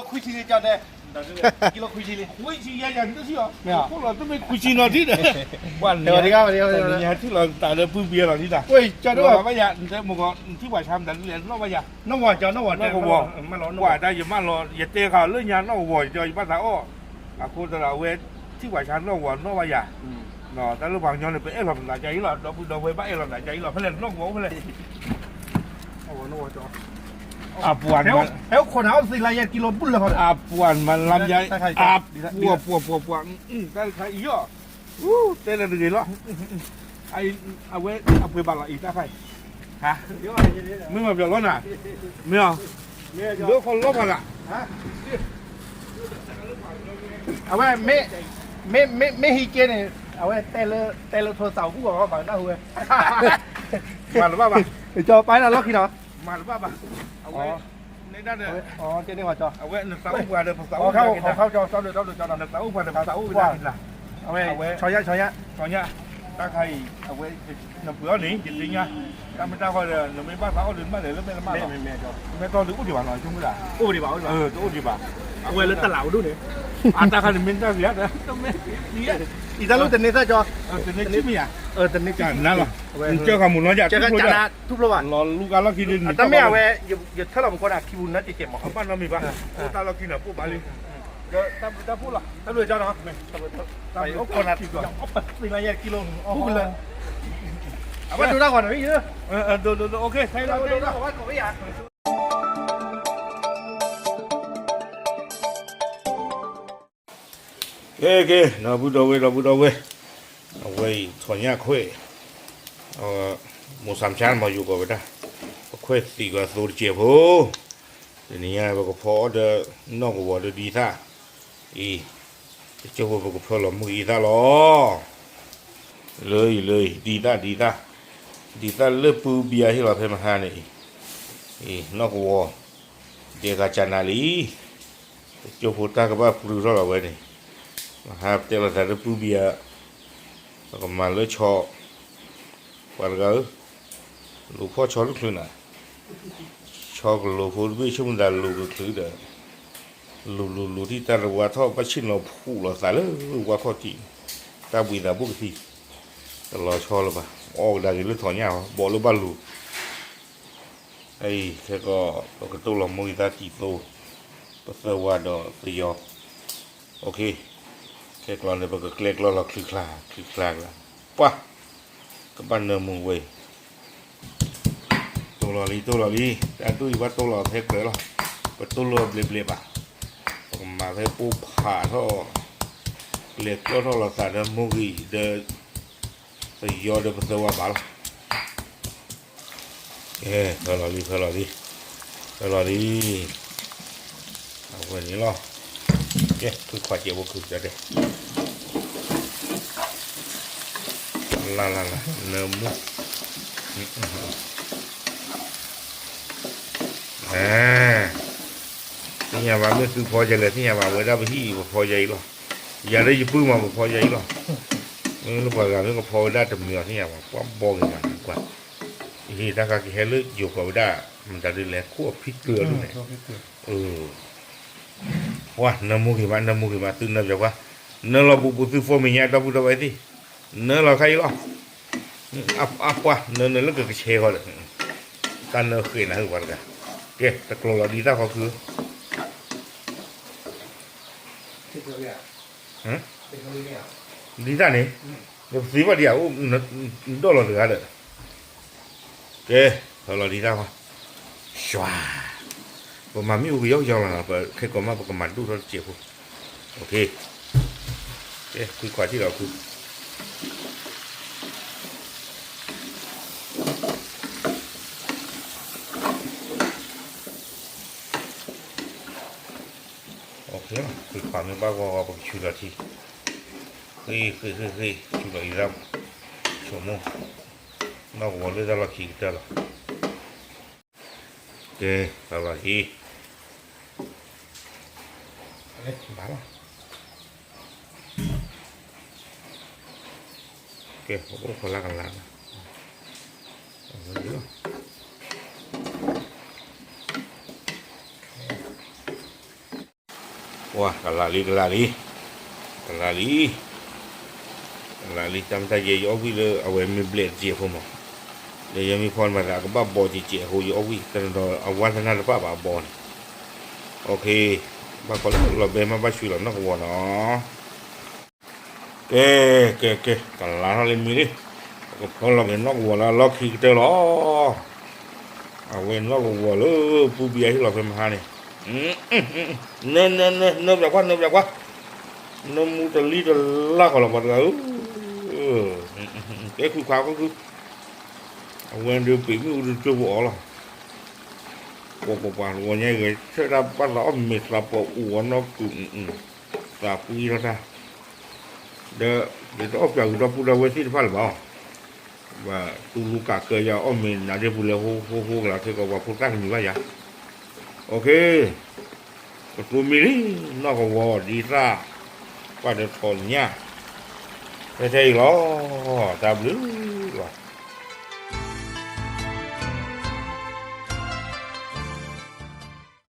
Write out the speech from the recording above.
ခွံဆံန့ၣ်ကၠီတဲ, ကံလိခွံဆံလံ, ခွံဆံယၤယၤနတထံၣ်အီၤ, ခိၣ်လီၤတမ့ၢ်ခွံဆံနီၤထံၣ်ဒီး, ပှၤန့ၣ်, တဂၤတဂၤတဂၤ, ညါထံၣ်လီၤတၢ်လၢပုၢ်ဘံလီၤထံၣ်တၢ်, ဝဲကၠီဒိၣ်ဘၣ်ယၤ, နတဲမ့ၢ်ကီး နထံၣ်ပှၤဆါမတၤဒ်လဲၣ်နီၣ်ဘၣ်ယၤ, နီၣ်ဝီၤကၠီနီၣ်ဝီၤတဲ, နီၣ်ကဝီၤ, ပှၤတၢ်ယမၢလီၤ ယတဲဃာ်လၢညါနီၣ်ကဝီၤကၠီယဘၣ်သးအီၣ်, အဃိသတးဒီးအဝဲ ထံၣ်ပှၤဆါနီၣ်ကဝီၤနီၣ်ဘၣ်ယၤ, တၢ်လၢပှၤကညီန့ၣ် ပအဲၣ်လီၤပသးကၠီအံၤလီၤ, ဒီပုၢ်ဒီဝဲၢ်ဘၣ်အဲၣ်လီၤသးကၠီအံၤလီၤ, ဖဲလဲၣ်နီၣ်ကဝီၤအိၣ်ဖဲလဲၣ် အပှၤ, ဟဲအိၣ်ခိးနၤအိၣ်သ့လါယဲၢ်ကံလိဘုၣ်လၢဟီဒီး, အပှၤမၤလါယါ, အပှၤပှၤပှၤပှၤ, တၢ်တခါအံၤယီၤ, တဲလၢတဂ့ၤလီၤ, အဝဲအပှ့ၤဘၣ်လီၤအံၤတၢ်ခါအံၤ, မ့ၢ်မၤပျီလီၤနၤ, မ့ၢ်အီၤ, လၢခီလီၤပှၤလၢ် အဝဲ, မ့ၢ်, မ့ၢ်, မ့ၢ်, မ့ၢ်ဟံးကဲန့ၣ်, အဝဲတဲလၢ, တဲလၢထိသၣ်အိၣ်ပူၤအီၤဘၣ်နၢ်ဟူဝဲ, မၤတဘၣ်ဘၣ်, ကၠီပာ်လီၤလီၢ်ခံနီၤ, မၤတဘၣ်ဘၣ်, အဝဲ, န့ၣ်ဒၣ်ဒီး, အဝဲနသးအိၣ်ပှၤဒီးပသးအိၣ်, နသးအိၣ်ပှၤဒီးပသးအိၣ်ဝဲဒၣ်, အဝဲ, ဆီညၣ်, ဆီညၣ်, ဆီညၣ်, တၢ်ခါအံၤ အဝဲ နပှ့ၤအီၤန့ၣ် ယသ့ၣ်ညါ, တၢ်မ့ၢ်တၢ်ဃီဒီး နမ့ၢ်ဘၣ်သးအီၣ်ဒီး နဘၣ်လဲၤလၢမဲာ်လၢမးလီၤ, မဲာ်တီၢ်ဒုးအိၣ်ဒံးဘၣ်နီၤ, ဆိကမိၣ်ဒၣ်, အိၣ်ဒံးဘၣ်, တအိၣ်ဒံးဘၣ်, အဝဲလၢတၢ်လၢ်အိၣ်ဒိၣ်န့ၣ်, အတၢ်ခါန့ၣ်မ့ၢ်တၢ်ဂ့ၤဧါ, အံၤတၢ်လၢတန့ၢ်သၣ်ကၠီ, တန့ၢ်ဆံမ့ၢ်ဧါ, တန့ၢ်ဆံ, နၤလီၤ, နကၢဃာ်မုၢ်နီၤယၤ, ထူၣ်ဖျိဘၣ်, လီၤလူၤကါလီၢ်ခံဒ်န့ၣ်, တၢ်မ့ၢ်အဝဲ, ယထၢလီၤမူခိၣ်န့ၣ် ခံပူၤနၢ်ကဲကဲမး, ဘၣ်နီတမံၤဘၣ်, အိၣ်တၢ်လီၢ်ခံန့ၣ် ပိၢ်ဘၣ်လံ, တၢ်ဘျုးတၢ်ဖှိၣ်လီၤ, တၢ်ဘျုးကၠီနီၤ, အိၣ်ခိးနၤ, သ့လါယဲၢ်ကံလိ, ဘူးကလၢာ်, အဝဲဒိတၢ်ဂီၤန့ၣ်, ဒိဒိဒိ, ကဲကဲ, ဒီပုၢ်ဒီဝဲၢ် ဒီပုၢ်ဒီဝဲၢ်, အဝဲအံၤ ထိၣ်ညၣ်ခွဲး, မိၢ်ဆၣ်မဆါမၤယိၤကီးဝဲဒၣ်, ပခွဲးသံကွၢ်သိတစဲးဖိ, တနံၤညါ ပကဖီအီၣ်ဒီး နီၢ်ကဝီၤဒီးဒ်သၣ်, အံၤ, တကၠိဖိ ပကဖၢလီၤမုၢ်အံၤသၣ်လီၤ. လၢအံၤလၢအံၤ ဒ်သၣ်ဒ်သၣ်, ဒ်သၣ်လၢပုၢ်ဘံယၤဟ့ၣ်လီၤဖဲမဟါန့ၣ်အံၤ, အံၤ နီၢ်ကဝီၤ, ဒဲးဂၤကၢ်နၤလံ, တကၠိဖိတၢ်ကဘၣ်ပျုၤထီၣ်လီၤဝဲန့ၣ်, မဟါပတဲလိာ်သးလၢပုၢ်ဘံယၤ, ပကမၤလၢဆီ, ပှၤတဂၤဧၢ, လူၤဖီၣ်ဆီတချုးနၤ, ဆီကလိၤဖိတဘ့ၣ်ဆိကမိၣ်သးလူၤကချုးဒီး လူၤလူၤလူၤထံၣ်တၢ်တဝါထီၣ်ဘၣ်ဆ့ၣ်နီၤဖှူးလီၤသးလၢဝါခီၣ်ထံး, တၢ်ဘှံးသးဘိၣ်ကသံၣ်, တလီၤဆီလၢၤဘၣ်, အီၣ်ကဒါက့ၤလၢထိၣ်ညၣ်အီၤ ဘီးလၢဘၣ်လူၤ, အံၤ ခဲကီး ပကတိၢ်လီၤမိၢ်ဂံၢ်သၣ်တံၤသိ, ပသၢဝါဒီးပယီၤ, အိၣ်ခ့, ခဲကျီန့ၣ် ပကကျဲကျီလီၤချုးချါ, ချုးချါကျါ, ပှၤ, ကဘၣ်နၢမူဝဲ တိၢ်လီၤလံ တိၢ်လီၤလံ, တၢ်ဒိၣ်အံၤဘၣ်တိၢ်လီၤဖဲကွဲးလီၤ, ပတိၢ်လီၤဘျဲးဘျဲးဘၣ်, ပကမၤဖဲပိၢ်ဖးထီၣ်, ကျဲကျီထီၣ်လီၤသးဒီးမိၢ်ဂံၢ်ဒီး, ပယီၤဒီးပသၢဝါဘၣ်လီၤ, ဖၢလီၤလံ ဖၢလီၤလံ, ဖၢလီၤလံ, အဝဲန့ၣ်လီၤ, ကဲ ခွံခွါစဲးဖိခုၣ်တဲ, လၢလၢလၢ နၢမူ သ့ၣ်ညါဘၣ် မ့ၢ်သုဖီယလဲၣ် သ့ၣ်ညါဘၣ် ဝဲဒၣ်ပဟံၣ်ပဖီယအံၤလီၤ, ယၤလၢယပုၢ်မးပဖီယအံၤလီၤ, မ့ၢ်လၢပှၤဂၤမ့ၢ်ကဖီဝဲဒၣ်တမံၤအီၤ သ့ၣ်ညါဘၣ် ပှၤဘီဂ့ၤမး ကွၢ်, ယဟ့ၣ်တၢ်ခါကဟဲလၢယိၤကီးဝဲဒၣ် မတၤဒ်လဲၣ် ခိၣ်အဖံတၢၢ်လၢန့ၣ် ပှၤနၢမူဂ့ၤမး နၢမူဂ့ၤမး သုနၢပၠးကွၢ်, နၢလီၤဘူးဘူးသု phone မဲာ်ညါ ဒီပုၢ်ဒီဝဲၢ်သ့ၣ်, နၢလီၤခါအံၤလီၤ, အပှၤနၢနၢလၢကကဆဲးဃီဒီး, တၢ်နၢဃဲးနၤဟၢပှၤတဂၤ, ကဲ တကျိၤလီၤဒ်တၢ်ခီခု, ဒ်တၢ်န့ၣ်, နပသ့ဘၣ်ဒံးဧါ, အိၣ်နဒီၣ်လီၤတဂၤဒီး ကဲ, ဖၢလီၤဒ်တၢ်ဃီ, ယွၤ, ပမၤမ့ၣ်အူကယီကယီလီၤနီၤ, ပခဲကိာ်မး ပကမၤဒိၣ်ထီၣ်တစဲးဖိ, ကဲ, ခွံခွါထံၣ်လီၤခု ခွံခွါမ့ၢ်ဘၣ်ဂီၢ်ဂီၢ် ပကဆူလီၤထံ, ဃ့ ဃ့ ဃ့ ဃ့ ဆူလီၤအံၤရၣ်, ဆိမိၣ်, နီၢ်ကဝီၤလၢတၢ်လီၢ်ခံကတၢၢ်လီၤ, ကဲ, လီၤလီၤအံၤ, ဘၣ်လီၤ, ကဲ ပအိၣ်ဖီလာ်ကလၤလီၤ, လီၤ, ဝါ ကလးလံ ကလးလံ, ကလးလံ, ကလးလံ တၢ်မတၤယဲ ယအီၣ်ဝံၣ်လၢအဝဲမ့ၢ်ဘျဲၣ်တစဲးဖိမး, ဒီးယမ့ၢ်ဖီန့ၣ်မးသးအကဘၣ်ဘီစဲးစဲးအဃိ ယအီၣ်ဝံၣ်တနီၤ အဝါသနာ်တဘၣ်ဘၣ်အဘီန့ၣ်, ဘၣ်ကီးလၢလီၤဘဲမး ဘၣ်ဆှံလီၤနီၢ်ကဝီၤနီၤ. ကဲ ကဲ ကဲ ကလးထီၣ်လံမံၤလံ, ပကဖီလီၤက့ၤနီၢ်ကဝီၤလၢအလီၢ်ခံကတၢၢ်လီၤ. အဝဲနီၢ်ကဝီၤလၢပူၤဘံအဟ့ၣ်လီၤဖဲမဟါန့ၣ်, နၢ နၢ နၢ နၢပၠးကွၢ် နၢပၠးကွၢ်, နၢမူတလံတလၢ်ဃီလီၤပှၤတဂၤဧၢ, ကဲခုခွါကခု, အဝဲဒၣ်ပ့ၤမုၢ်အူတကၠိပအီၤလီၤ. ပှၤပှၤပှၤတဝီညါဂဲၤဆၢတၢ်ဘၣ်သးအီၣ်မ့ၤသးပှၤအူအီၤနီၢ်ကုာ်, သးပှံထီၣ်တၢ်, ဒီး ယတအီၣ်ပၠးဂုၤဒီပုၢ်ဒီဝဲၢ်သ့ၣ်တဖၣ်လၢၤဘၣ်အီၤ, ဘၣ်တူၢ်လူၤကးကၢယၤအီၣ်မ့ၤနၤဒ့ပူၤလဲၤဟိဟိဟိကလးခဲကီး ပှၤဖိသၣ်တမံၤဘၣ်ယၤ, အိၣ်ခ့ ကတိၤမံၤလံ, နီၢ်ကဝီၤဒ်သၣ်, ပှၤဒီးထီၣ်ညၣ်, ဖဲထဲအံၤလီၤ, တၢ်ဘျုး